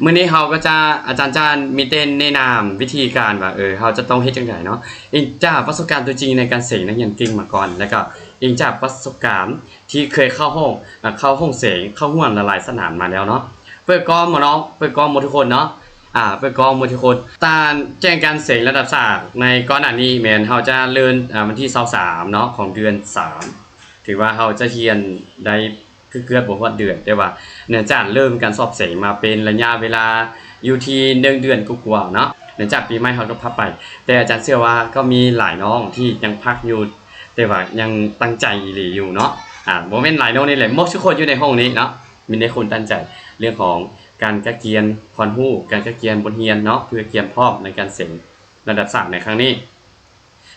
ມື້ນີ້ເຮົາກໍຈະ ອາຈານຈະມີແຕ່ແນະນຳວິທີການວ່າ ເອີ ເຮົາຈະຕ້ອງເຮັດຈັ່ງໃດເນາະ ອີງຈາກປະສົບການຕົວຈິງໃນການເສັງນັກຮຽນເກັ່ງມາກ່ອນ ແລ້ວກໍອີງຈາກປະສົບການທີ່ເຄີຍເຂົ້າຫ້ອງ ເຂົ້າຫ້ອງເສັງ ເຂົ້າຮ່ວມຫຼາຍໆສະໜາມມາແລ້ວເນາະ. ເປີດກ້ອງໝົດເນາະ ເປີດກ້ອງໝົດທຸກຄົນເນາະ ອາ ເປີດກ້ອງໝົດທຸກຄົນ. ການແຈ້ງການເສັງລະດັບຊາກໃນກ່ອນໜ້ານີ້ແມ່ນເຮົາຈະເລີ່ມ ອາ ວັນທີຊາວສາມເນາະ ຂອງເດືອນສາມ ຖືວ່າເຮົາຈະຮຽນໄດ້ ຄືເກືອບບໍ່ຮອດເດືອນ ແຕ່ວ່າເນື່ອງຈາກເລີ່ມການສອບເສັງມາເປັນໄລຍະເວລາຢູ່ທີ່ໜຶ່ງເດືອນກວ່າໆເນາະ ເນື່ອງຈາກປີໃໝ່ເຮົາກໍພັກໄປ ແຕ່ອາຈານເຊື່ອວ່າກໍມີຫຼາຍນ້ອງທີ່ຍັງພັກຢູ່ ແຕ່ວ່າຍັງຕັ້ງໃຈອີ່ຫຼີຢູ່ເນາະ ອາ ບໍ່ແມ່ນຫຼາຍນ້ອງນີ້ແຫຼະ ໝົດທຸກຄົນຢູ່ໃນຫ້ອງນີ້ເນາະ ມີແຕ່ຄົນຕັ້ງໃຈເລື່ອງຂອງການກະກຽມຄວາມຮູ້ ການກະກຽມບົດຮຽນເນາະ ເພື່ອກຽມພ້ອມໃນການເສັງລະດັບຊາກໃນຄັ້ງນີ້.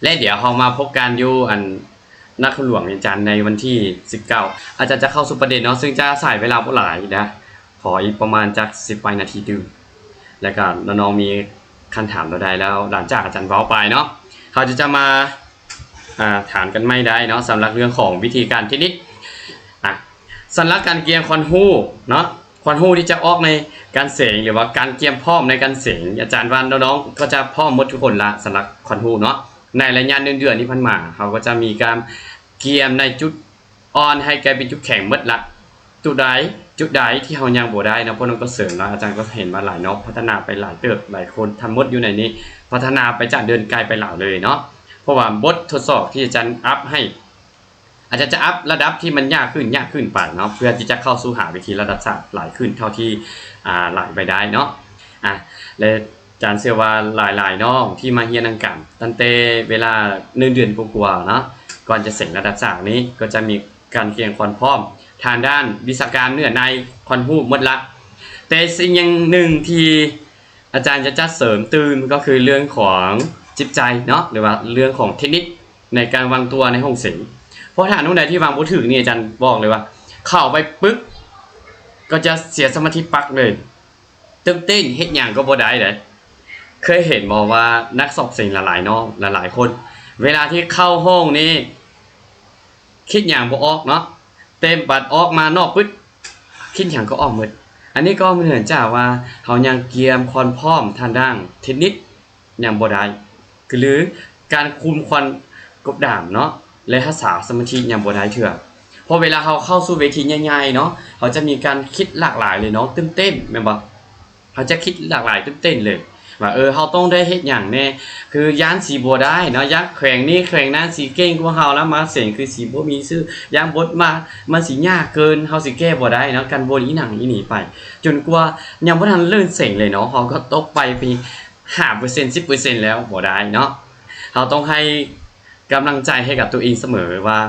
ແລະ ດຽວເຮົາມາພົບກັນຢູ່ອັນນະຄອນຫຼວງວຽງຈັນໃນວັນທີສິບເກົ້າ ອາຈານຈະເຂົ້າສູ່ປະເດັນເນາະ ເຊິ່ງຈະໃຊ້ເວລາບໍ່ຫຼາຍນະ ຂໍອີກປະມານຈັກສິບປາຍນາທີຕື່ມ ແລ້ວກໍນ້ອງໆມີຄຳຖາມແນວໃດ ແລ້ວຫຼັງຈາກອາຈານເວົ້າໄປເນາະ ເຮົາຈະ ຈະມາ ອາ ຖາມກັນໃໝ່ໄດ້ເນາະ ສຳລັບເລື່ອງຂອງວິທີການເທັກນິກ ອາ ສຳລັບການກຽມຄວາມຮູ້ເນາະ ຄວາມຮູ້ທີ່ຈະອອກໃນການເສັງ ຫຼືວ່າການກຽມພ້ອມໃນການເສັງ ອາຈານວ່ານ້ອງໆກໍຈະພ້ອມໝົດທຸກຄົນລະ ສຳລັບຄວາມຮູ້ເນາະ. ໃນໄລຍະໜຶ່ງເດືອນທີ່ຜ່ານມາ ເຮົາກໍຈະມີການກຽມໃນຈຸດອ່ອນໃຫ້ກາຍເປັນຈຸດແຂງໝົດລະ. ຈຸດໃດ ຈຸດໃດທີ່ເຮົາຍັງບໍ່ໄດ້ເນາະ ພວກນ້ອງກໍເສີມລະ ອາຈານກໍເຫັນວ່າຫຼາຍນ້ອງພັດທະນາໄປຫຼາຍເຕີບ ຫຼາຍຄົນທັງໝົດຢູ່ໃນນີ້ພັດທະນາໄປຈາກເດີ່ນໄກໄປຫຼາຍເລີຍເນາະ. ເພາະວ່າບົດທົດສອບທີ່ອາຈານອັບໃຫ້ ອາຈານຈະອັບລະດັບທີ່ມັນຍາກຂຶ້ນ ຍາກຂຶ້ນໄປເນາະ ເພື່ອທີ່ຈະເຂົ້າສູ່ຫາເວທີລະດັບຊາດຫຼາຍຂຶ້ນເທົ່າທີ່ ອາ ຫຼາຍໄປໄດ້ເນາະ ອາ ແລະ ອາຈານເຊື່ອວ່າຫຼາຍໆນ້ອງທີ່ມາຮຽນນຳກັນ ຕັ້ງແຕ່ເວລາໜຶ່ງເດືອນກວ່າໆເນາະ ກ່ອນຈະເສັງລະດັບຊາດນີ້ ກໍຈະມີການກຽມຄວາມພ້ອມທາງດ້ານວິຊາການເນື້ອໃນຄວາມຮູ້ໝົດລະ ແຕ່ສິ່ງຢ່າງໜຶ່ງທີ່ ອາຈານຈະຈັດເສີມຕື່ມກໍຄືເລື່ອງຂອງຈິດໃຈເນາະ ຫຼືວ່າເລື່ອງຂອງເທັກນິກໃນການວາງຕົວໃນຫ້ອງເສັງ. ເພາະຖ້ານ້ອງໃດທີ່ວາງບໍ່ຖືກນີ້ ອາຈານບອກເລີຍວ່າເຂົ້າໄປປຶບ ກໍຈະເສຍສະມາທິປັກເລີຍ ຕື່ນເຕັ້ນເຮັດຫຍັງກໍບໍ່ໄດ້ເດ້. ເຄີຍເຫັນບໍ່ວ່ານັກສອບເສັງຫຼາຍໆນ້ອງ ຫຼາຍໆຄົນ ເວລາທີ່ເຂົ້າຫ້ອງນີ້ ຄິດຫຍັງບໍ່ອອກເນາະ ແຕ່ບັດອອກມານອກປຶບ ຄິດຫຍັງກໍອອກໝົດ. ອັນນີ້ກໍເນື່ອງຈາກວ່າເຮົາຍັງກຽມຄວາມພ້ອມທາງດ້ານເທັກນິກຍັງບໍ່ໄດ້ ຫຼືການຄຸມຄວາມກົດດັນເນາະ ແລະ ຮັກສາສະມາທິຍັງບໍ່ໄດ້ເທື່ອ. ເພາະເວລາເຮົາເຂົ້າສູ່ເວທີໃຫຍ່ໆເນາະ ເຮົາຈະມີການຄິດຫຼາກຫຼາຍເລີຍເນາະ ຕື່ນເຕັ້ນແມ່ນບໍ່? ເຮົາຈະຄິດຫຼາກຫຼາຍຕື່ນເຕັ້ນເລີຍວ່າ ເອີ ເຮົາຕ້ອງໄດ້ເຮັດຫຍັງແດ່ ຄືຢ້ານຊິບໍ່ໄດ້ເນາະ ຢ້ານແຂວງນີ້ແຂວງນັ້ນຊິເກັ່ງກວ່າເຮົາ ແລ້ວມາເສັງຄືຊິບໍ່ມີຊື່ ຢ້ານບົດມາ ມັນຊິຍາກເກີນ ເຮົາຊິແກ້ບໍ່ໄດ້ເນາະ ກັງວົນອີ່ຫຍັງອີ່ນີ້ໄປ ຈົນກວ່າຍັງບໍ່ທັນເລີ່ມເສັງເລີຍເນາະ ເຮົາກໍຕົກໄປເປັນຫ້າເປີເຊັນ ສິບເປີເຊັນແລ້ວ ບໍ່ໄດ້ເນາະ. ເຮົາຕ້ອງໃຫ້ ກຳລັງໃຈໃຫ້ກັບຕົວເອງສະເໝີວ່າ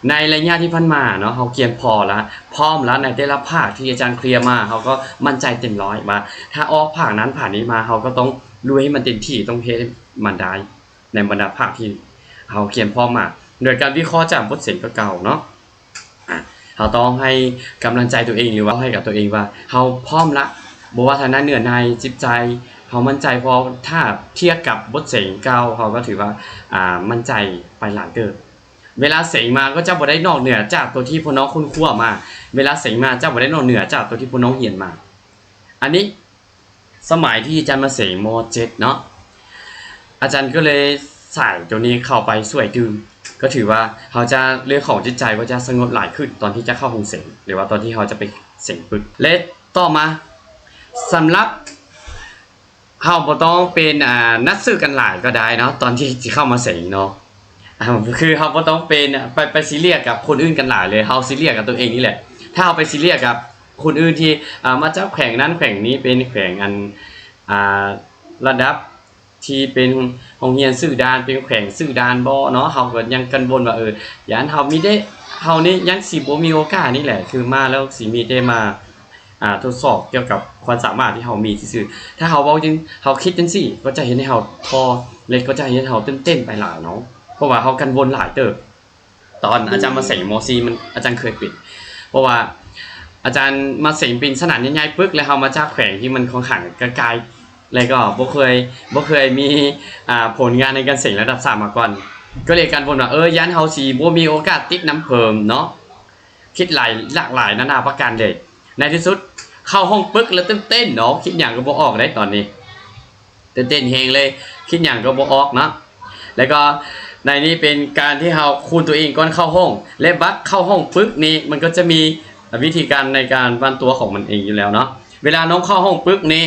ໃນໄລຍະທີ່ຜ່ານມາເນາະ ເຮົາກຽມພໍລະ ພ້ອມລະ ໃນແຕ່ລະພາກທີ່ອາຈານເຄລຍມາ ເຮົາກໍໝັ້ນໃຈເຕັມຮ້ອຍວ່າ ຖ້າອອກພາກນັ້ນພາກນີ້ມາ ເຮົາກໍຕ້ອງລຸຍໃຫ້ມັນເຕັມທີ່ ຕ້ອງເຮັດໃຫ້ມັນໄດ້ໃນບັນດາພາກທີ່ເຮົາກຽມພ້ອມມາ ໂດຍການວິເຄາະຈາກບົດເສັງເກົ່າໆເນາະ. ອາ ເຮົາຕ້ອງໃຫ້ກຳລັງໃຈຕົວເອງ ຫຼືວ່າໃຫ້ກັບຕົວເອງວ່າ ເຮົາພ້ອມລະ ບໍ່ວ່າທາງດ້ານເນື້ອໃນ ຈິດໃຈ ເຮົາໝັ້ນໃຈ ເພາະຖ້າທຽບກັບບົດເສັງເກົ່າ ເຮົາກໍຖືວ່າ ອາ ໝັ້ນໃຈໄປຫຼາຍເຕີບ. ເວລາເສັງມາກໍຈະບໍ່ໄດ້ນອກເໜືອຈາກຕົວທີ່ພວກນ້ອງຄົ້ນຄວ້າມາ ເວລາເສັງມາຈະບໍ່ໄດ້ນອກເໜືອຈາກຕົວທີ່ພວກນ້ອງຮຽນມາ. ອັນນີ້ ສະໄໝທີ່ອາຈານມາເສັງ ມໍເຈັດເນາະ ອາຈານກໍເລີຍໃສ່ຕົວນີ້ເຂົ້າໄປຊ່ວຍຕື່ມ ກໍຖືວ່າເຮົາຈະ ເລື່ອງຂອງຈິດໃຈກໍຈະສະຫງົບຫຼາຍຂຶ້ນ ຕອນທີ່ຈະເຂົ້າຫ້ອງເສັງ ຫຼືວ່າຕອນທີ່ເຮົາຈະໄປເສັງປຶກ. ແລະ ຕໍ່ມາ ສຳລັບ ເຮົາບໍ່ຕ້ອງເປັນ ອາ ນັດຊື້ກັນຫຼາຍກໍໄດ້ເນາະ ຕອນທີ່ຊິເຂົ້າມາເສັງເນາະ ອາ ຄືເຮົາບໍ່ຕ້ອງເປັນ ໄປ ໄປຊີຣຽສກັບຄົນອື່ນກັນຫຼາຍເລີຍ ເຮົາຊີຣຽສກັບຕົວເອງນີ້ແຫຼະ. ຖ້າເຮົາໄປຊີຣຽສກັບຄົນອື່ນທີ່ ອາ ມາຈາກແຂວງນັ້ນແຂວງນີ້ ເປັນແຂວງອັນ ອາ ລະດັບທີ່ເປັນໂຮງຮຽນຊື່ດ່ານ ເປັນແຂວງຊື່ດ່ານບໍເນາະ ເຮົາກໍຍັງກັງວົນວ່າ ເອີ ຢ້ານເຮົາມີແຕ່ ເຮົານີ້ຍັງຊິບໍ່ມີໂອກາດນີ້ແຫຼະ ຄືມາແລ້ວຊິມີແຕ່ມາ ອາ ທົດສອບກ່ຽວກັບຄວາມສາມາດທີ່ເຮົາມີຊື່ໆ. ຖ້າເຮົາເວົ້າຈັ່ງ ເຮົາຄິດຈັ່ງຊີ້ ກໍຈະເຮັດໃຫ້ເຮົາທໍ້ ແລະ ກໍຈະເຮັດໃຫ້ເຮົາຕື່ນເຕັ້ນໄປຫຼາຍເນາະ ເພາະວ່າເຮົາກັງວົນຫຼາຍເຕີບ. ຕອນອາຈານມາເສັງ ມໍສີ່ ມັນ ອາຈານເຄີຍເປັນ ເພາະວ່າອາຈານມາເສັງເປັນສະໜາມໃຫຍ່ໆປຶກ ແລ້ວເຮົາມາຈາກແຂວງທີ່ມັນຂ້ອນຂ້າງໄກໆ ແລ້ວກໍບໍ່ເຄີຍ ບໍ່ເຄີຍມີ ອາ ຜົນງານໃນການເສັງລະດັບຊາດມາກ່ອນ ກໍເລີຍກັງວົນວ່າ ເອີ ຢ້ານເຮົາຊິບໍ່ມີໂອກາດຕິດນຳເພິ່ນເນາະ. ຄິດຫຼາຍ ຫຼາກຫຼາຍນານາປະການເລີຍ. ໃນທີ່ສຸດ ເຂົ້າຫ້ອງປຶກແລ້ວຕື່ນເຕັ້ນເນາະ ຄິດຫຍັງກໍບໍ່ອອກເດ້ຕອນນີ້ ຕື່ນເຕັ້ນແຮງເລີຍ ຄິດຫຍັງກໍບໍ່ອອກເນາະ. ແລ້ວກໍໃນນີ້ເປັນການທີ່ເຮົາຄູນຕົວເອງກ່ອນເຂົ້າຫ້ອງ ແລະ ບັດເຂົ້າຫ້ອງປຶກນີ້ ມັນກໍຈະມີວິທີການໃນການວັ່ນຕົວຂອງມັນເອງຢູ່ແລ້ວເນາະ. ເວລານ້ອງເຂົ້າຫ້ອງປຶກນີ້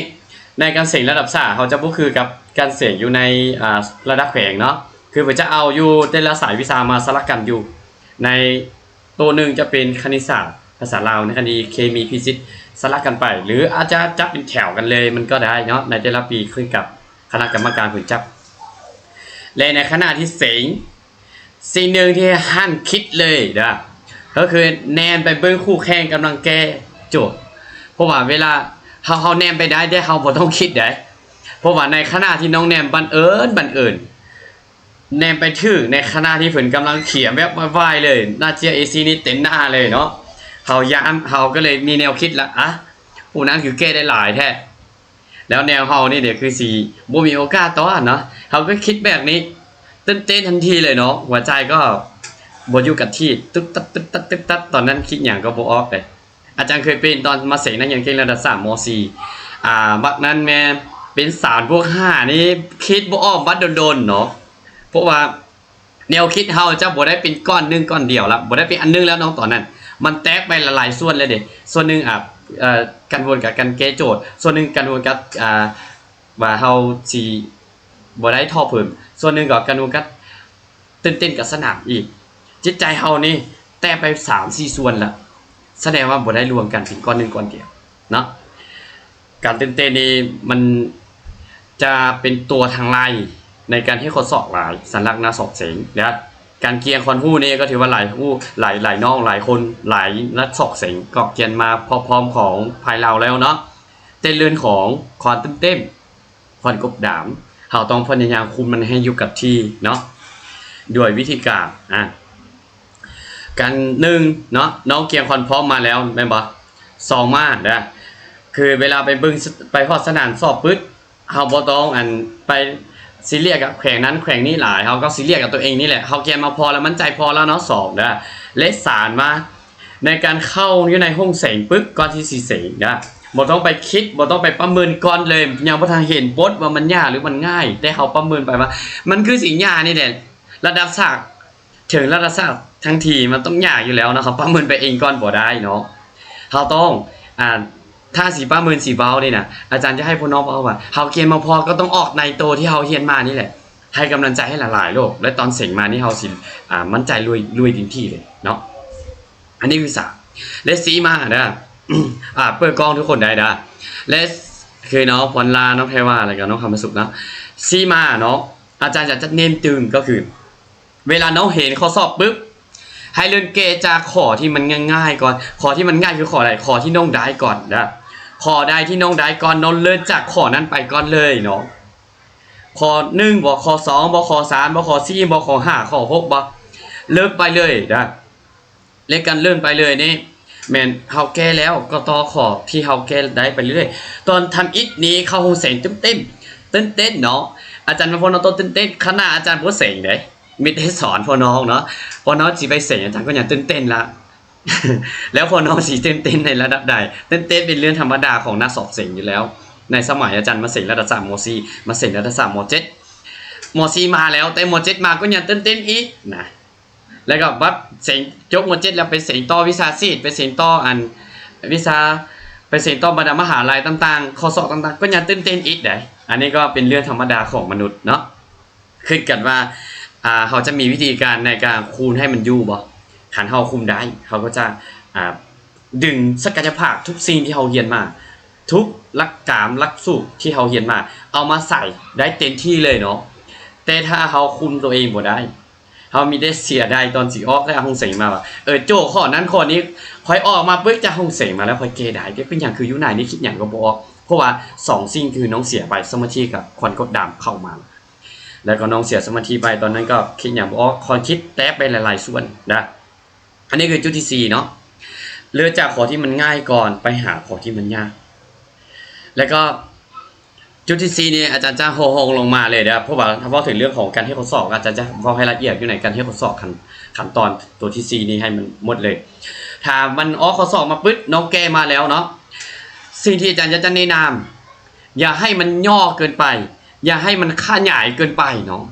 ໃນການເສັງລະດັບສາ ເຮົາຈະບໍ່ຄືກັບການເສັງຢູ່ໃນ ອ່າ ລະດັບແຂວງເນາະ ຄືເພິ່ນຈະເອົາຢູ່ແຕ່ລະສາຍວິຊາມາສະຫຼັກກັນຢູ່ໃນ ໂຕໜຶ່ງຈະເປັນຄະນິດສາດ ພາສາລາວໃນຄະດີ ເຄມີ ຟີຊິກ ສະຫຼັກກັນໄປ ຫຼືອາດຈະຈັດເປັນແຖວກັນເລີຍມັນກໍໄດ້ເນາະ ໃນແຕ່ລະປີຂຶ້ນກັບຄະນະກຳມະການເພິ່ນຈັບ. ແລະ ໃນຂະນະທີ່ເສັງ ສິ່ງໜຶ່ງທີ່ຫ້າມຄິດເລີຍເດີ້ ກໍຄືແນມໄປເບິ່ງຄູ່ແຂ່ງກຳລັງແກ້ໂຈດ ເພາະວ່າເວລາເຮົາ ເຮົາແນມໄປໄດ້ ແຕ່ເຮົາບໍ່ຕ້ອງຄິດໃດ ເພາະວ່າໃນຂະນະທີ່ນ້ອງແນມ ບັງເອີນ ບັງເອີນ ແນມໄປຖືກໃນຂະນະທີ່ເພິ່ນກຳລັງຂຽນແບບວາຍໆເລີຍ ໜ້າເຈ້ຍເອຊີນີ້ເຕັມໜ້າເລີຍເນາະ ເຮົາຢ້ານ ເຮົາກໍເລີຍມີແນວຄິດລະ ອະ ຜູ້ນັ້ນຄືແກ້ໄດ້ຫຼາຍແທ້ ແລ້ວແນວເຮົານີ້ເດ ຄືຊິບໍ່ມີໂອກາດຕໍ່ເນາະ ເຮົາກໍຄິດແບບນີ້ ຕື່ນເຕັ້ນທັນທີເລີຍເນາະ ຫົວໃຈກໍບໍ່ຢູ່ກັບທີ່ ຕຶກຕັດ ຕຶກຕັດ ຕຶກຕັດ ຕອນນັ້ນຄິດຫຍັງກໍບໍ່ອອກເດ້. ອາຈານເຄີຍເປັນຕອນມາເສັງນັກຮຽນເກັ່ງລະດັບສາມ ມໍສີ່ ອາ ບັກນັ້ນແມ່ນເປັນສາມບວກຫ້ານີ້ ຄິດບໍ່ອອກບັດດົນໆເນາະ ເພາະວ່າແນວຄິດເຮົາຈະບໍ່ໄດ້ເປັນກ້ອນໜຶ່ງກ້ອນດຽວລະ ບໍ່ໄດ້ເປັນອັນໜຶ່ງແລ້ວເນາະ ຕອນນັ້ນມັນແຕກໄປຫຼາຍໆສ່ວນເລີຍເດ້ ສ່ວນໜຶ່ງ ອາ ເອີ ກັງວົນກັບການແກ້ໂຈດ ສ່ວນໜຶ່ງກັງວົນກັບ ອາ ວ່າເຮົາຊິບໍ່ໄດ້ທໍ່ເພີ່ມ ສ່ວນໜຶ່ງກໍກັງວົນກັບ ຕື່ນເຕັ້ນກັບສະໜາມອີກ ຈິດໃຈເຮົານີ້ແຕກໄປສາມສີ່ສ່ວນລະ ສະແດງວ່າບໍ່ໄດ້ລວມກັນເປັນກ້ອນໜຶ່ງກ້ອນດຽວເນາະ. ການຕື່ນເຕັ້ນນີ້ມັນຈະເປັນຕົວທາງໄລ່ໃນການເຮັດຂໍ້ສອບຫຼາຍ ສຳລັບນັກສອບເສັງ ແລະ ການກ່ຽງຄວາມຮູ້ນີ້ກໍຖືວ່າຫຼາຍຮູ້ ຫຼາຍ ຫຼາຍນ້ອງ ຫຼາຍຄົນ ຫຼາຍນັກສອບເສັງກໍກ່ຽງມາພ້ອມໆຂອງພາຍລາວແລ້ວເນາະ ແຕ່ເລື່ອງຂອງຄວາມຕື່ນເຕັ້ນ ຄວາມກົດດັນ ເຮົາຕ້ອງພະຍາຍາມຄຸມມັນໃຫ້ຢູ່ກັບທີ່ເນາະ ດ້ວຍວິທີການ ອາ ການ ໜຶ່ງເນາະ ນ້ອງກຽມຄວາມພ້ອມມາແລ້ວແມ່ນບໍ່? ສອງມາເດີ້ ຄືເວລາໄປເບິ່ງ ໄປຮອດສະໜາມສອບປຶບ ເຮົາບໍ່ຕ້ອງ ອັນ ໄປຊີຣຽສກັບແຂວງນັ້ນແຂວງນີ້ຫຼາຍ ເຮົາກໍຊີຣຽສກັບຕົວເອງນີ້ແຫຼະ ເຮົາກຽມມາພໍແລ້ວ ໝັ້ນໃຈພໍແລ້ວເນາະ ສອງເດີ້ ແລະ ສາມມາ ໃນການເຂົ້າຢູ່ໃນຫ້ອງເສັງປຶບ ກ່ອນທີ່ຊິເສັງນະ ບໍ່ຕ້ອງໄປຄິດ ບໍ່ຕ້ອງໄປປະເມີນກ່ອນເລີຍ ຍັງບໍ່ທັນເຫັນບົດວ່າມັນຍາກ ຫຼື ມັນງ່າຍ ແຕ່ເຮົາປະເມີນໄປວ່າ ມັນຄືຊິຍາກນີ້ແຫຼະ ລະດັບສາກ ເຖິງລະດັບສາກທັງທີ ມັນຕ້ອງຍາກຢູ່ແລ້ວເນາະ ເຮົາປະເມີນໄປເອງກ່ອນບໍ່ໄດ້ເນາະ ເຮົາຕ້ອງ ອ່າ ຖ້າຊິປະເມີນ ຊິເວົ້ານີ້ນະ ອາຈານຈະໃຫ້ພວກນ້ອງເວົ້າວ່າ ເຮົາກຽມມາພໍ ກໍຕ້ອງອອກໃນໂຕທີ່ເຮົາຮຽນມານີ້ແຫຼະ ໃຫ້ກຳລັງໃຈໃຫ້ຫຼາຍໆໂລດ ແລະ ຕອນເສັງມານີ້ເຮົາຊິ ອ່າ ໝັ້ນໃຈລຸຍ ລຸຍເຕັມທີ່ເລີຍເນາະ. ອັນນີ້ຄືສາມ ແລະ ສີ່ມາເດີ້ ອ່າ ເປີດກ້ອງທຸກຄົນໄດ້ເດີ້ ແລະ ຄືນ້ອງພອນລາ ນ້ອງແພວາ ແລ້ວກໍນ້ອງຄຳປະສຸກເນາະ ສີ່ມາເນາະ ອາຈານຢາກຈະເນັ້ນຕື່ມກໍຄື ເວລານ້ອງເຫັນຂໍ້ສອບປຶບ ໃຫ້ເລີ່ມແກ້ຈາກຂໍ້ທີ່ມັນງ່າຍໆກ່ອນ ຂໍ້ທີ່ມັນງ່າຍຄືຂໍ້ໃດ? ຂໍ້ທີ່ນ້ອງໄດ້ກ່ອນເດີ້ ຂໍ້ໃດທີ່ນ້ອງໄດ້ກ່ອນ ນ້ອງເລີ່ມຈາກຂໍ້ນັ້ນໄປກ່ອນເລີຍເນາະ ຂໍ້ໜຶ່ງບໍ ຂໍ້ສອງບໍ ຂໍ້ສາມບໍ ຂໍ້ສີ່ບໍ ຂໍ້ຫ້າ ຂໍ້ຫົກບໍ ເລີ່ມໄປເລີຍເດີ້ ແລະ ການເລີ່ມໄປເລີຍນີ້ ແມ່ນເຮົາແກ້ແລ້ວກໍຕໍ່ຂໍ້ທີ່ເຮົາແກ້ໄດ້ໄປເລື້ອຍໆ ຕອນທຳອິດນີ້ເຂົ້າຫ້ອງເສັງຕື່ນເຕັ້ນ ຕື່ນເຕັ້ນເນາະ ອາຈານວ່າພວກນ້ອງຕ້ອງຕື່ນເຕັ້ນ ຂະໜາດອາຈານບໍ່ເສັງເດ້ ມີແຕ່ສອນພວກນ້ອງເນາະ ພວກນ້ອງຊິໄປເສັງ ອາຈານກໍຍັງຕື່ນເຕັ້ນລະ ແລ້ວພວກນ້ອງຊິຕື່ນເຕັ້ນໃນລະດັບໃດ? ຕື່ນເຕັ້ນເປັນເລື່ອງທຳມະດາຂອງນັກສອບເສັງຢູ່ແລ້ວ ໃນສະໄໝອາຈານມາເສັງລະດັບສາມ ມໍສີ່ ມາເສັງລະດັບສາມ ມໍເຈັດ ມໍສີ່ມາແລ້ວ ແຕ່ມໍເຈັດມາກໍຍັງຕື່ນເຕັ້ນອີກນະ ແລ້ວກໍບັດເສັງ ຈົບມໍເຈັດແລ້ວໄປເສັງຕໍ່ວິຊາຊີດ ໄປເສັງຕໍ່ອັນ ວິຊາ ໄປເສັງຕໍ່ບັນດາມະຫາໄລຕ່າງໆ ຂໍ້ສອບຕ່າງໆ ກໍຍັງຕື່ນເຕັ້ນອີກໃດ໋ ອັນນີ້ກໍເປັນເລື່ອງທຳມະດາຂອງມະນຸດເນາະ ຂຶ້ນກັນວ່າ ອ່າ ເຮົາຈະມີວິທີການໃນການຄູນໃຫ້ມັນຢູ່ບໍ່? ຄັນເຮົາຄຸມໄດ້ ເຮົາກໍຈະ ອ່າ ດຶງສັກກະຍະພາບທຸກສິ່ງທີ່ເຮົາຮຽນມາ ທຸກຫຼັກການຫຼັກສູດທີ່ເຮົາຮຽນມາ ເອົາມາໃສ່ໄດ້ເຕັມທີ່ເລີຍເນາະ ແຕ່ຖ້າເຮົາຄຸມຕົວເອງບໍ່ໄດ້ ເຮົາມີແຕ່ເສຍດາຍຕອນຊິອອກຈາກຫ້ອງເສັງມາວ່າ ເອີ ໂຈ້ຂໍ້ນັ້ນຂໍ້ນີ້ ຂ້ອຍອອກມາປຶບຈາກຫ້ອງເສັງມາແລ້ວຂ້ອຍແກ້ໄດ້ ແຕ່ເປັນຫຍັງຄືຢູ່ໃນນີ້ຄິດຫຍັງກໍບໍ່ອອກ ເພາະວ່າສອງສິ່ງຄືນ້ອງເສຍໄປ ສະມາທິກັບຄວາມກົດດັນເຂົ້າມາ ແລ້ວກໍນ້ອງເສຍສະມາທິໄປ ຕອນນັ້ນກໍຄິດຫຍັງບໍ່ອອກ ຄວາມຄິດແຕກໄປຫຼາຍໆສ່ວນນະ. ອັນນີ້ຄືຈຸດທີສີ່ເນາະ ເລີ່ມຈາກຂໍ້ທີ່ມັນງ່າຍກ່ອນ ໄປຫາຂໍ້ທີ່ມັນຍາກ ແລ້ວກໍ ຈຸດທີສີ່ນີ້ອາຈານຈະໂຮງລົງມາເລີຍເດີ້ ເພາະວ່າຖ້າເວົ້າເຖິງເລື່ອງຂອງການເຮັດຂໍ້ສອບ ອາຈານຈະເວົ້າໃຫ້ລະອຽດຢູ່ໃນການເຮັດຂໍ້ສອບ ຂັ້ນ ຂັ້ນຕອນຕົວທີສີ່ນີ້ໃຫ້ມັນໝົດເລີຍ. ຖ້າມັນອອກຂໍ້ສອບມາປຶບ ນ້ອງແກ້ມາແລ້ວເນາະ ສິ່ງທີ່ອາຈານຢາກຈະແນະນຳ ຢ່າໃຫ້ມັນຫຍໍ້ເກີນໄປ, ຢ່າໃຫ້ມັນຂະຫຍາຍເກີນໄປເນາະ,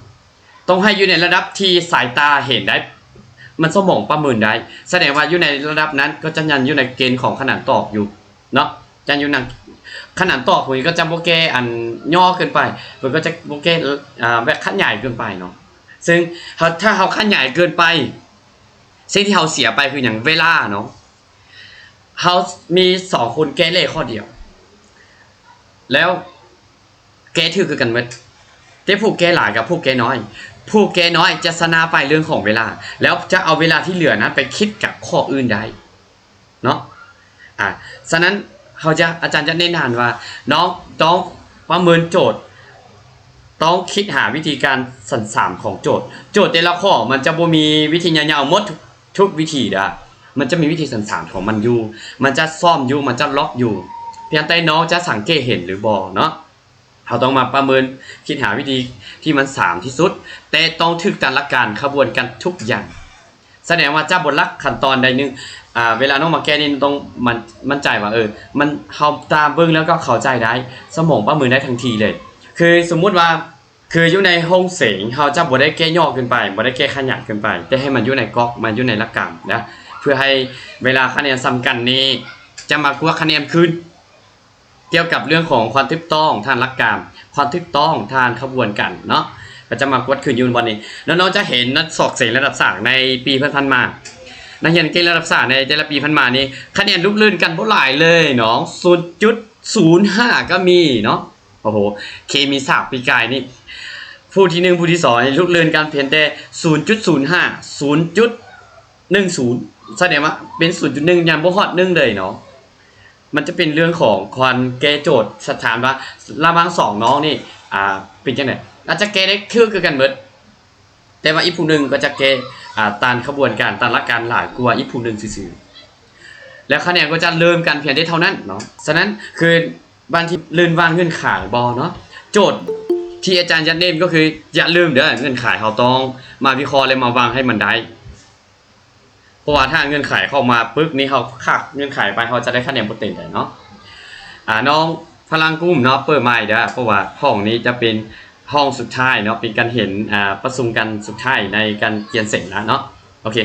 ຕ້ອງໃຫ້ຢູ່ໃນລະດັບທີ່ສາຍຕາເຫັນໄດ້, ມັນສະໝອງປະເມີນໄດ້, ສະແດງວ່າຢູ່ໃນລະດັບນັ້ນກໍຈະຍັງຢູ່ໃນເກນຂອງຂະໜານຕອກຢູ່ເນາະ, ຈະຢູ່ໃນຂະໜານຕອກພວກນີ້ກໍຈະບໍ່ແກ່ອັນຫຍໍ້ເກີນໄປ, ເພິ່ນກໍຈະບໍ່ແກ່, ອາ, ແບບຂະຫຍາຍເກີນໄປເນາະ. ເຊິ່ງເຮົາ, ຖ້າເຮົາຂະຫຍາຍເກີນໄປ, ສິ່ງທີ່ເຮົາເສຍໄປຄືຫຍັງ? ເວລາເນາະ. ເຮົາມີສອງຄົນແກ້ເລກຂໍ້ດຽວ ແລ້ວແກ້ຖືກຄືກັນໝົດ, ແຕ່ຜູ້ແກ້ຫຼາຍກັບຜູ້ແກ້ນ້ອຍ, ຜູ້ແກ້ນ້ອຍຈະຊະນະໄປເລື່ອງຂອງເວລາ ແລ້ວຈະເອົາເວລາທີ່ເຫຼືອນັ້ນໄປຄິດກັບຂໍ້ອື່ນໄດ້ເນາະ. ອາ, ສະນັ້ນເຮົາຈະ, ອາຈານຈະແນະນຳວ່າ ນ້ອງຕ້ອງປະເມີນໂຈດ, ຕ້ອງຄິດຫາວິທີການສັ້ນສາມຂອງໂຈດ. ໂຈດແຕ່ລະຂໍ້ມັນຈະບໍ່ມີວິທີຍາວໆໝົດ ທຸກວິທີເດີ້, ມັນຈະມີວິທີສັ້ນສາມຂອງມັນຢູ່, ມັນຈະຊອມຢູ່, ມັນຈະລັອກຢູ່, ພຽງແຕ່ນ້ອງຈະສັງເກດເຫັນຫຼືບໍ່ເນາະ. ເຮົາຕ້ອງມາປະເມີນ, ຄິດຫາວິທີທີ່ມັນສາມທີ່ສຸດ, ແຕ່ຕ້ອງຖືກຕາມຫຼັກການຂະບວນການທຸກຢ່າງ. ສະແດງວ່າຈະບໍ່ລັກຂັ້ນຕອນໃດໜຶ່ງ, ອາ, ເວລານ້ອງມາແກ້ນີ້ຕ້ອງໝັ້ນ, ໝັ້ນໃຈວ່າ, ເອີ, ມັນ, ເຮົາຕາມເບິ່ງແລ້ວກໍເຂົ້າໃຈໄດ້, ສະໝອງປະເມີນໄດ້ທັນທີເລີຍ. ຄືສົມມຸດວ່າ, ຄືຢູ່ໃນໂຮງເສັງ ເຮົາຈະບໍ່ໄດ້ແກ້ຫຍໍ້ເກີນໄປ, ບໍ່ໄດ້ແກ້ຂະຫຍາຍເກີນໄປ, ແຕ່ໃຫ້ມັນຢູ່ໃນກອບ, ມັນຢູ່ໃນຫຼັກການນະ, ເພື່ອໃຫ້ເວລາຄະແນນສ່ຳກັນນີ້ ຈະມາກວດຄະແນນຄືນ ກ່ຽວກັບເລື່ອງຂອງຄວາມຖືກຕ້ອງທາງຫຼັກການ, ຄວາມຖືກຕ້ອງທາງຂະບວນການເນາະ, ກໍຈະມາກວດຄືນຢູ່ບ່ອນນີ້. ແລ້ວນ້ອງຈະເຫັນນັກຊອກເສັງລະດັບສາງໃນປີຜ່ານໆມາ, ນັກຮຽນເກັ່ງລະດັບສາງໃນແຕ່ລະປີຜ່ານມານີ້ ຄະແນນລຸກລື່ນກັນບໍ່ຫຼາຍເລີຍເນາະ, ສູນຈຸດສູນຫ້າກໍມີເນາະ. ໂອ້ໂຫ, ເຄມີສາມປີກາຍນີ້ ຜູ້ທີໜຶ່ງ ຜູ້ທີສອງນີ້ລຸກລື່ນກັນພຽງແຕ່ສູນຈຸດສູນຫ້າ ສູນຈຸດໜຶ່ງສູນ, ສະແດງວ່າເປັນສູນຈຸດໜຶ່ງ ຍັງບໍ່ຮອດໜຶ່ງເລີຍເນາະ. ມັນຈະເປັນເລື່ອງຂອງການແກ້ໂຈດ, ສະຖານວ່າລະຫວ່າງສອງນ້ອງນີ້, ອາ, ເປັນຈັ່ງໃດ? ອາດຈະແກ້ໄດ້ຄື, ຄືກັນໝົດ, ແຕ່ວ່າອີກຜູ້ໜຶ່ງກໍຈະແກ້, ອາ, ຕາມຂະບວນການ, ຕາມຫຼັກການຫຼາຍກວ່າອີກຜູ້ໜຶ່ງຊື່ໆ, ແລ້ວຄະແນນກໍຈະເລີ່ມກັນພຽງແຕ່ເທົ່ານັ້ນເນາະ. ສະນັ້ນຄື ບາງທີລືມວ່າເງື່ອນໄຂບໍ່ເນາະ, ໂຈດທີ່ອາຈານຢາກເນັ້ນກໍຄື ຢ່າລືມເດີ້, ເງື່ອນໄຂເຮົາຕ້ອງມາວິເຄາະ ແລະ ມາວາງໃຫ້ມັນໄດ້, ເພາະວ່າຖ້າເງື່ອນໄຂເຂົ້າມາປຶບນີ້ ເຮົາຂາດເງື່ອນໄຂໄປ ເຮົາຈະໄດ້ຄະແນນບໍ່ເຕັມເນາະ. ອາ, ນ້ອງພະລັງກຸ້ມເນາະ, ເປີດໃໝ່ເດີ້, ເພາະວ່າຫ້ອງນີ້ຈະເປັນຫ້ອງສຸດທ້າຍເນາະ, ເປັນການເຫັນ, ອາ, ປະຊຸມກັນສຸດທ້າຍໃນການກຽນເສັງລະເນາະ. ໂອເຄ,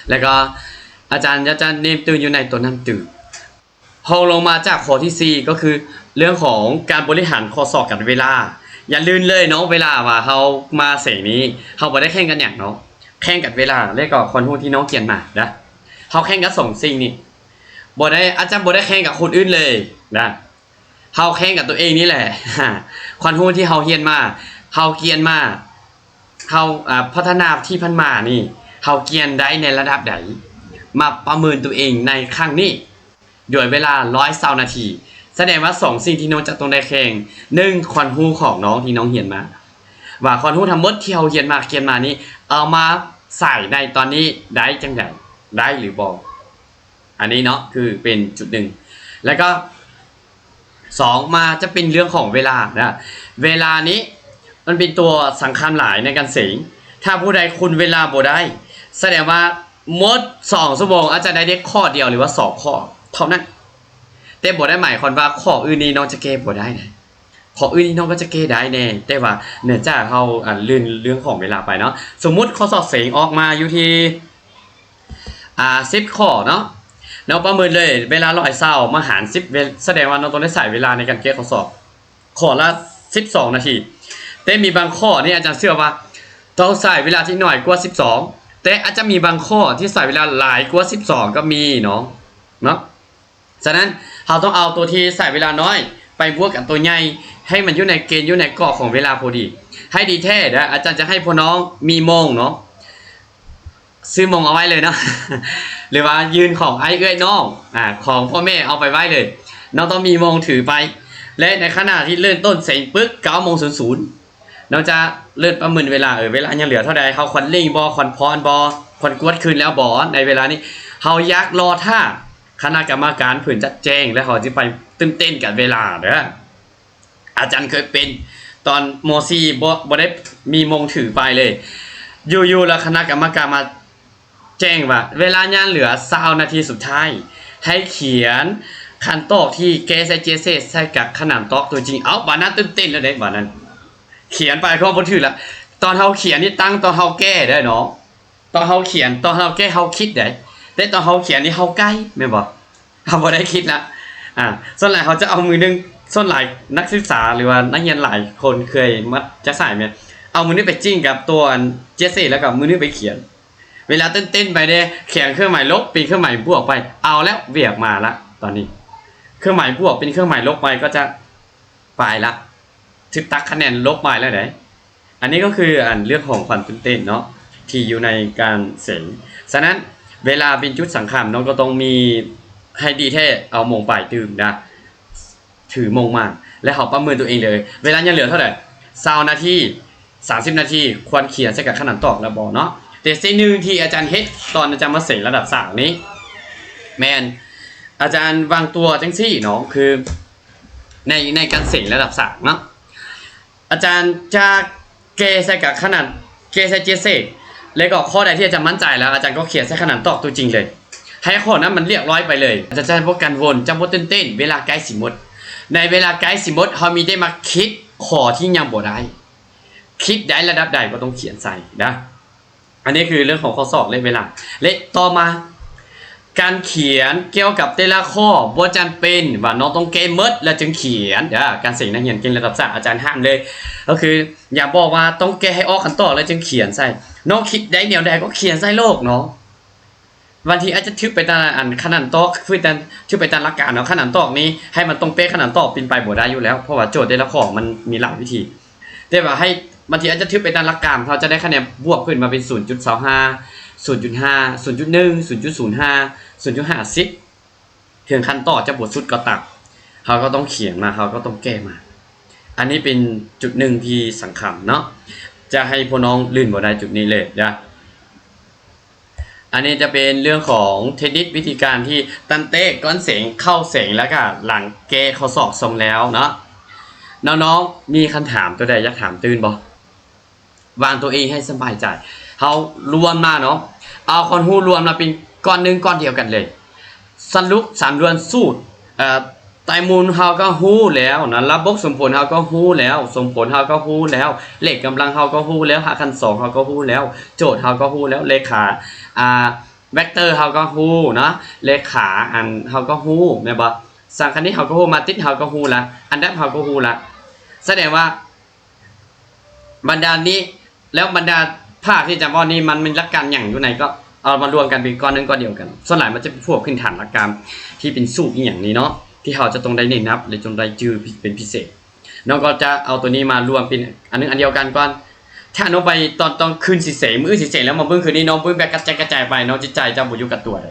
ແລ້ວກໍອາຈານຢາກຈະເນັ້ນຕື່ມຢູ່ໃນຕົວໜັງສື ຮອງລົງມາຈາກຂໍ້ທີສີ່ ກໍຄືເລື່ອງຂອງການບໍລິຫານຂໍ້ສອບກັບເວລາ. ຢ່າລືມເລີຍເນາະ, ເວລາວ່າເຮົາມາເສັງນີ້ ເຮົາບໍ່ໄດ້ແຂ່ງກັບຫຍັງເນາະ, ແຂ່ງກັບເວລາ ແລະ ກໍຄວາມຮູ້ທີ່ນ້ອງກຽນມານະ. ເຮົາແຂ່ງກັບສອງສິ່ງນີ້, ບໍ່ໄດ້, ອາດຈະບໍ່ໄດ້ແຂ່ງກັບຄົນອື່ນເລີຍນະ, ເຮົາແຂ່ງກັບຕົວເອງນີ້ແຫຼະ. ຄວາມຮູ້ທີ່ເຮົາຮຽນມາ, ເຮົາກຽນມາ, ເຮົາ, ອາ, ພັດທະນາທີ່ຜ່ານມານີ້, ເຮົາກຽນໄດ້ໃນລະດັບໃດ? ມາປະເມີນຕົວເອງໃນຄັ້ງນີ້. ດ້ວຍເວລາຮ້ອຍຊາວນາທີ, ສະແດງວ່າສອງສິ່ງທີ່ນ້ອງຈະຕ້ອງໄດ້ແຂ່ງ, ໜຶ່ງ ຄວາມຮູ້ຂອງນ້ອງທີ່ນ້ອງຮຽນມາ, ວ່າຄວາມຮູ້ທັງໝົດທີ່ເຮົາຮຽນມາ, ກຽນມານີ້ ເອົາມາໃສ່ໃນຕອນນີ້ໄດ້ຈັ່ງໃດ, ໄດ້ຫຼືບໍ່? ອັນນີ້ເນາະ ຄືເປັນຈຸດໜຶ່ງ. ແລ້ວກໍ ສອງ ມາຈະເປັນເລື່ອງຂອງເວລານະ, ເວລານີ້ມັນເປັນຕົວສຳຄັນຫຼາຍໃນການເສັງ. ຖ້າຜູ້ໃດຄຸມເວລາບໍ່ໄດ້ ສະແດງວ່າໝົດສອງຊົ່ວໂມງອາດຈະໄດ້ເດັກຂໍ້ດຽວ ຫຼືວ່າສອງຂໍ້ເທົ່ານັ້ນ. ແຕ່ບໍ່ໄດ້ໝາຍຄວາມວ່າຂໍ້ອື່ນນີ້ນ້ອງຈະແກ້ບໍ່ໄດ້ນະ, ຂໍ້ອື່ນນີ້ນ້ອງກໍຈະແກ້ໄດ້ແນ່, ແຕ່ວ່າເນື່ອງຈາກເຮົາ ອາ ລື່ນເລື່ອງຂອງເວລາໄປເນາະ. ສົມມຸດຂໍ້ສອບເສັງອອກມາຢູ່ທີ່ ອາ ສິບຂໍ້ເນາະ, ເນາະ ປະເມີນເລີຍ ເວລາຮ້ອຍຊາວມາຫານສິບ ເວ ສະແດງວ່າເນາະ ຕ້ອງໄດ້ໃຊ້ເວລາໃນການແກ້ຂໍ້ສອບ ຂໍ້ລະສິບສອງນາທີ. ແຕ່ມີບາງຂໍ້ນີ້ອາຈານເຊື່ອວ່າຕ້ອງໃຊ້ເວລາທີ່ໜ້ອຍກວ່າສິບສອງ, ແຕ່ອາດຈະມີບາງຂໍ້ທີ່ໃຊ້ເວລາຫຼາຍກວ່າສິບສອງກໍມີເນາະ, ເນາະ. ສະນັ້ນ ເຮົາຕ້ອງເອົາຕົວທີ່ໃຊ້ເວລານ້ອຍໄປບວກກັບຕົວໃຫຍ່ ໃຫ້ມັນຢູ່ໃນເກນ ຢູ່ໃນກອບຂອງເວລາພໍດີ. ໃຫ້ດີແທ້ເດີ້ ອາຈານຈະໃຫ້ພວກນ້ອງມີໂມງເນາະ, ຊື້ໂມງເອົາໄວ້ເລີຍເນາະ ຫຼືວ່າຢືມຂອງອ້າຍເອື້ອຍນ້ອງ ອາ ຂອງພໍ່ແມ່ເອົາໄປໄວ້ເລີຍ. ນ້ອງຕ້ອງມີໂມງຖືໄປ ແລະ ໃນຂະນະທີ່ເລີ່ມຕົ້ນເສັງປຶກ ເກົ້າໂມງສູນສູນ ນ້ອງຈະເລີ່ມປະເມີນເວລາ, ເອີ ເວລາຍັງເຫຼືອເທົ່າໃດ, ເຮົາຄວນເລັ່ງບໍ່, ຄວນພ້ອນບໍ່, ຄວນກວດຄືນແລ້ວບໍ່? ໃນເວລານີ້ ເຮົາຢາກລໍຖ້າຄະນະກຳມະການເພິ່ນຈັດແຈ້ງ ແລ້ວເຮົາຈະໄປຕື່ນເຕັ້ນກັບເວລາເດີ້. ອາຈານເຄີຍເປັນຕອນ ມໍສີ່ ບໍ່ ບໍ່ໄດ້ມີໂມງຖືໄປເລີຍ, ຢູ່ໆ ແລ້ວຄະນະກຳມະການມາ ແຈ້ງວ່າເວລາຍັງເຫຼືອຊາວນາທີສຸດທ້າຍ ໃຫ້ຂຽນ ຄັນຕອກທີ່ແກ້ໃສ່ເຈເສດ ໃສ່ກັບຂະໜານຕອກຕົວຈິງ ເອົ້າ ບາດນັ້ນຕື່ນເຕັ້ນແລ້ວເດ້ ບາດນັ້ນ ຂຽນໄປກໍບໍ່ຖືກລະ. ຕອນເຮົາຂຽນນີ້ຕັ້ງຕອນເຮົາແກ້ໄດ້ເນາະ ຕອນເຮົາຂຽນ ຕອນເຮົາແກ້ເຮົາຄິດໄດ້ ແຕ່ຕອນເຮົາຂຽນນີ້ເຮົາໄກ້ແມ່ນບໍ່? ເຮົາບໍ່ໄດ້ຄິດລະ. ອາ ສ່ວນຫຼາຍເຮົາຈະເອົາມືໜຶ່ງ ສ່ວນຫຼາຍນັກສຶກສາ ຫຼືວ່ານັກຮຽນຫຼາຍຄົນເຄີຍມາຈາກສາຍແມ່ນ ເອົາມືໜຶ່ງໄປຈິ້ງກັບຕົວອັນເຈເສດ ແລ້ວກໍມືໜຶ່ງໄປຂຽນ. ເວລາຕື່ນເຕັ້ນໄປເດ້ ຂຽນເຄື່ອງໝາຍລົບ ເປັນເຄື່ອງໝາຍບວກໄປ ເອົາແລ້ວ ວຽກມາລະ ຕອນນີ້ ເຄື່ອງໝາຍບວກເປັນເຄື່ອງໝາຍລົບໄປ ກໍຈະໄປລະ ຖືກຕັດຄະແນນລົບໄປແລ້ວເດ້. ອັນນີ້ກໍຄືອັນເລື່ອງຂອງຄວາມຕື່ນເຕັ້ນເນາະ ທີ່ຢູ່ໃນການເສັງ. ສະນັ້ນ ເວລາເປັນຈຸດສຳຄັນເນາະ ກໍຕ້ອງມີໃຫ້ດີແທ້ ເອົາໂມງປາຍຕື່ມນະ ຖືໂມງມາ ແລ້ວເຮົາປະເມີນຕົວເອງເລີຍ ເວລາຍັງເຫຼືອເທົ່າໃດ ຊາວນາທີ ສາມສິບນາທີ ຄວນຂຽນໃສ່ກັບຂະໜານຕອກແລ້ວບໍ່ເນາະ. ແຕ່ສິ່ງໜຶ່ງທີ່ອາຈານເຮັດຕອນອາຈານມາເສັງລະດັບສາມນີ້ ແມ່ນອາຈານວາງຕົວຈັ່ງຊີ້ເນາະ ຄືໃນ ໃນການເສັງລະດັບສາມເນາະ ອາຈານຈະແກ້ໃສ່ກັບຂະໜານ ແກ້ໃສ່ເຈເສດ ແລ້ວກໍຂໍ້ໃດທີ່ອາຈານໝັ້ນໃຈແລ້ວ ອາຈານກໍຂຽນໃສ່ຂະໜານຕອກຕົວຈິງເລີຍ ໃຫ້ຂໍ້ນັ້ນມັນລຽບລ້ອຍໄປເລີຍ. ອາຈານຈະບໍ່ກັງວົນ ຈະບໍ່ຕື່ນເຕັ້ນ ເວລາໃກ້ຊິໝົດ ໃນເວລາໃກ້ຊິໝົດ ເຮົາມີແຕ່ມາຄິດຂໍ້ທີ່ຍັງບໍ່ໄດ້ ຄິດໄດ້ລະດັບໃດກໍຕ້ອງຂຽນໃສ່ນະ. ອັນນີ້ຄືເລື່ອງຂອງຂໍ້ສອບ ແລະ ເວລາ ແລະ ຕໍ່ມາ ການຂຽນກ່ຽວກັບແຕ່ລະຂໍ້ ບໍ່ຈຳເປັນວ່ານ້ອງຕ້ອງແກ້ໝົດແລ້ວຈຶ່ງຂຽນເດີ. ການເສັງນັກຮຽນເກັ່ງລະດັບຊາດ ອາຈານຫ້າມເລີຍ ກໍຄືຢ່າບອກວ່າຕ້ອງແກ້ໃຫ້ອອກຄຳຕອບແລ້ວຈຶ່ງຂຽນໃສ່. ນ້ອງຄິດໄດ້ແນວໃດກໍຂຽນໃສ່ໂລດເນາະ. ບາງທີອາດຈະຖືກໄປຕາມອັນຂະໜານຕອກ ຄືແຕ່ຖືກໄປຕາມຫຼັກການເນາະ. ຂະໜານຕອກນີ້ໃຫ້ມັນຕົງເປະ ຂະໜານຕອບເປັນໄປບໍ່ໄດ້ຢູ່ແລ້ວ ເພາະວ່າໂຈດແຕ່ລະຂໍ້ມັນມີຫຼາຍວິທີ. ແຕ່ວ່າໃຫ້ ບາງທີອາດຈະຖືກໄປຕາມຫຼັກການ ເຮົາຈະໄດ້ຄະແນນບວກຂຶ້ນມາເປັນສູນຈຸດສອງຫ້າ ສູນຈຸດຫ້າ ສູນຈຸດໜຶ່ງ ສູນຈຸດສູນຫ້າ ສູນຈຸດຫ້າສິບ ເຖິງຄຳຕອບຈະບໍ່ສຸດກໍຕາມ ເຮົາກໍຕ້ອງຂຽນມາ ເຮົາກໍຕ້ອງແກ້ມາ. ອັນນີ້ເປັນຈຸດໜຶ່ງທີ່ສຳຄັນເນາະ ຈະໃຫ້ພວກນ້ອງລື່ນບໍ່ໄດ້ຈຸດນີ້ເລີຍເດີ. ອັນນີ້ຈະເປັນເລື່ອງຂອງເທັກນິກວິທີການທີ່ຕັ້ງແຕ່ກ່ອນເສັງ ເຂົ້າເສັງ ແລ້ວກະຫຼັງແກ້ຂໍ້ສອບສົ່ງແລ້ວເນາະ. ນ້ອງໆມີຄຳຖາມຕົວໃດຢາກຖາມຕື່ມບໍ່? ວາງຕົວເອງໃຫ້ສະບາຍໃຈ. ເຮົາລວມມາເນາະ ເອົາຄວາມຮູ້ລວມມາເປັນກ້ອນໜຶ່ງກ້ອນດຽວກັນເລີຍ. ສະຫຼຸບສຳນວນສູດ ເອີ ໄຕມູນເຮົາກໍຮູ້ແລ້ວນະ, ລະບົບສົມຜົນເຮົາກໍຮູ້ແລ້ວ, ສົມຜົນເຮົາກໍຮູ້ແລ້ວ, ເລກກຳລັງເຮົາກໍຮູ້ແລ້ວ, ຮາກຂັ້ນສອງເຮົາກໍຮູ້ແລ້ວ, ໂຈດເຮົາກໍຮູ້ແລ້ວ, ເລຂາ ອ່າ ເວັກເຕີເຮົາກໍຮູ້ເນາະ, ເລຂາ ອັນ ເຮົາກໍຮູ້ແມ່ນບໍ່? ສັງຄະນິດເຮົາກໍຮູ້, ມາຕຣິດເຮົາກໍຮູ້ລະ, ອັນດັບເຮົາກໍຮູ້ລະ. ສະແດງວ່າ ບັນດານີ້ ແລ້ວບັນດາພາກທີ່ອາຈານເວົ້ານີ້ ມັນມີຫຼັກການຫຍັງຢູ່ໃນ ກໍເອົາມາລວມກັນເປັນກ້ອນໜຶ່ງກ້ອນດຽວກັນ. ສ່ວນຫຼາຍມັນຈະເປັນພວກພື້ນຖານຫຼັກການທີ່ເປັນສູດອີ່ຫຍັງນີ້ເນາະ ທີ່ເຮົາຈະຕ້ອງໄດ້ເນັ້ນນັບ ແລະ ຕ້ອງໄດ້ຈື່ເປັນພິເສດ. ນ້ອງກໍຈະເອົາຕົວນີ້ມາລວມເປັນອັນໜຶ່ງອັນດຽວກັນກ່ອນ. ຖ້ານ້ອງໄປຕອນ ຕອນຄືນຊິເສັງ ມື້ອື່ນຊິເສັງແລ້ວມາເບິ່ງຄືນນີ້ ນ້ອງເບິ່ງແບບກະຈາຍກະຈາຍໄປ ນ້ອງຈິດໃຈເຈົ້າບໍ່ຢູ່ກັບຕົວເດ້.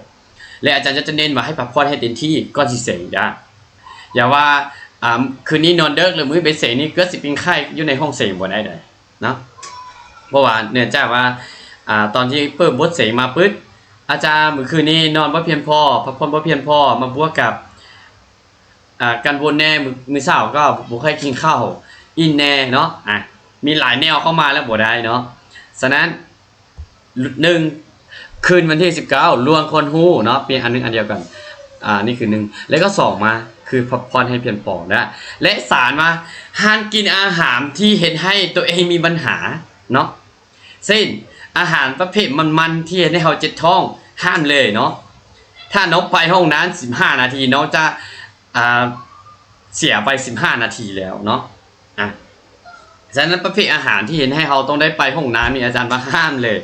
ແລະ ອາຈານຈະເນັ້ນວ່າໃຫ້ພັກຜ່ອນໃຫ້ເຕັມທີ່ກ່ອນຊິເສັງ. ຢ່າ ຢ່າວ່າ ອ່າ ຄືນນີ້ນອນເດິກ ແລ້ວມື້ໄປເສັງນີ້ເກີດຊິເປັນໄຂ້ຢູ່ໃນຫ້ອງເສັງບໍ່ໄດ້ເດ້ເນາະ. ເພາະວ່າເນື່ອງຈາກວ່າ ອ່າ ຕອນທີ່ເປີດບົດເສັງມາປຶບ ອາຈານມື້ຄືນນີ້ນອນບໍ່ພຽງພໍ ພັກຜ່ອນບໍ່ພຽງພໍ ມາບວກກັບ ອ່າ ກັງວົນແດ່ ມື້ ມື້ເຊົ້າກໍບໍ່ຄ່ອຍກິນເຂົ້າ ອີ່ແນ່ເນາະ. ອ່າ ມີຫຼາຍແນວເຂົ້າມາແລ້ວບໍ່ໄດ້ເນາະ. ສະນັ້ນ ໜຶ່ງ ຄືນວັນທີສິບເກົ້າ ລວມຄວາມຮູ້ເນາະ ເປັນອັນໜຶ່ງອັນດຽວກັນ. ອ່າ ນີ້ຄືໜຶ່ງ ແລ້ວກໍສອງມາ ຄືພັກຜ່ອນໃຫ້ພຽງພໍນະ ແລະ ສາມມາ ຫ້າມກິນອາຫານທີ່ເຮັດໃຫ້ຕົວເອງມີບັນຫາເນາະ ເຊັ່ນ ອາຫານປະເພດມັນໆ ທີ່ເຮັດໃຫ້ເຮົາເຈັບທ້ອງ ຫ້າມເລີຍເນາະ. ຖ້ານ້ອງໄປຫ້ອງນ້ຳສິບຫ້ານາທີ ນ້ອງຈະ ອ່າ ເສຍໄປສິບຫ້ານາທີແລ້ວເນາະ. ອ່າ ສະນັ້ນປະເພດອາຫານທີ່ເຮັດໃຫ້ເຮົາຕ້ອງໄດ້ໄປຫ້ອງນ້ຳນີ້ ອາຈານວ່າຫ້າມເລີຍ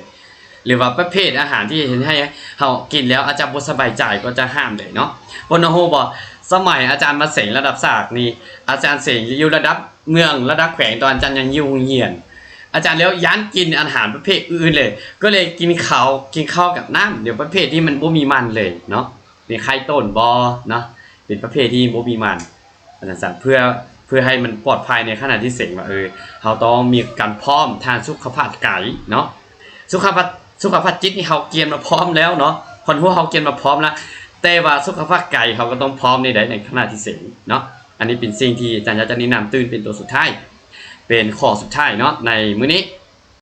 ຫຼືວ່າປະເພດອາຫານທີ່ເຮັດໃຫ້ເຮົາກິນແລ້ວອາຈານບໍ່ສະບາຍໃຈ ກໍຈະຫ້າມເລີຍເນາະ. ພວກນ້ອງຮູ້ບໍ່ ສະໄໝອາຈານມາເສັງລະດັບສາກນີ້ ອາຈານເສັງຢູ່ລະດັບເມືອງ ລະດັບແຂວງ ຕອນອາຈານຍັງຢູ່ໂຮງຮຽນ ອາຈານແລ້ວຢ້ານກິນອາຫານປະເພດອື່ນເລີຍ ກໍເລີຍກິນເຂົ້າ ກິນເຂົ້າກັບນ້ຳ ດຽວປະເພດທີ່ມັນບໍ່ມີມັນເລີຍເນາະ. ເປັນໄຂ່ຕົ້ນບໍ່ເນາະ ເປັນປະເພດທີ່ບໍ່ມີມັນ ອັນນັ້ນຊັ້ນ ເພື່ອ ເພື່ອໃຫ້ມັນປອດໄພໃນຂະນະທີ່ເສັງວ່າ ເອີ ເຮົາຕ້ອງມີການພ້ອມທາງສຸຂະພາບກາຍເນາະ. ສຸຂະພາບ ສຸຂະພາບຈິດນີ້ເຮົາກຽມມາພ້ອມແລ້ວເນາະ ຄວາມຮູ້ເຮົາກຽມມາພ້ອມລະ ແຕ່ວ່າສຸຂະພາບກາຍເຮົາກໍຕ້ອງພ້ອມນີ້ໄດ໋ ໃນຂະນະທີ່ເສັງເນາະ. ອັນນີ້ເປັນສິ່ງທີ່ອາຈານຢາກຈະແນະນຳຕື່ມເປັນຕົວສຸດທ້າຍ ເປັນຂໍ້ສຸດທ້າຍເນາະ ໃນມື້ນີ້.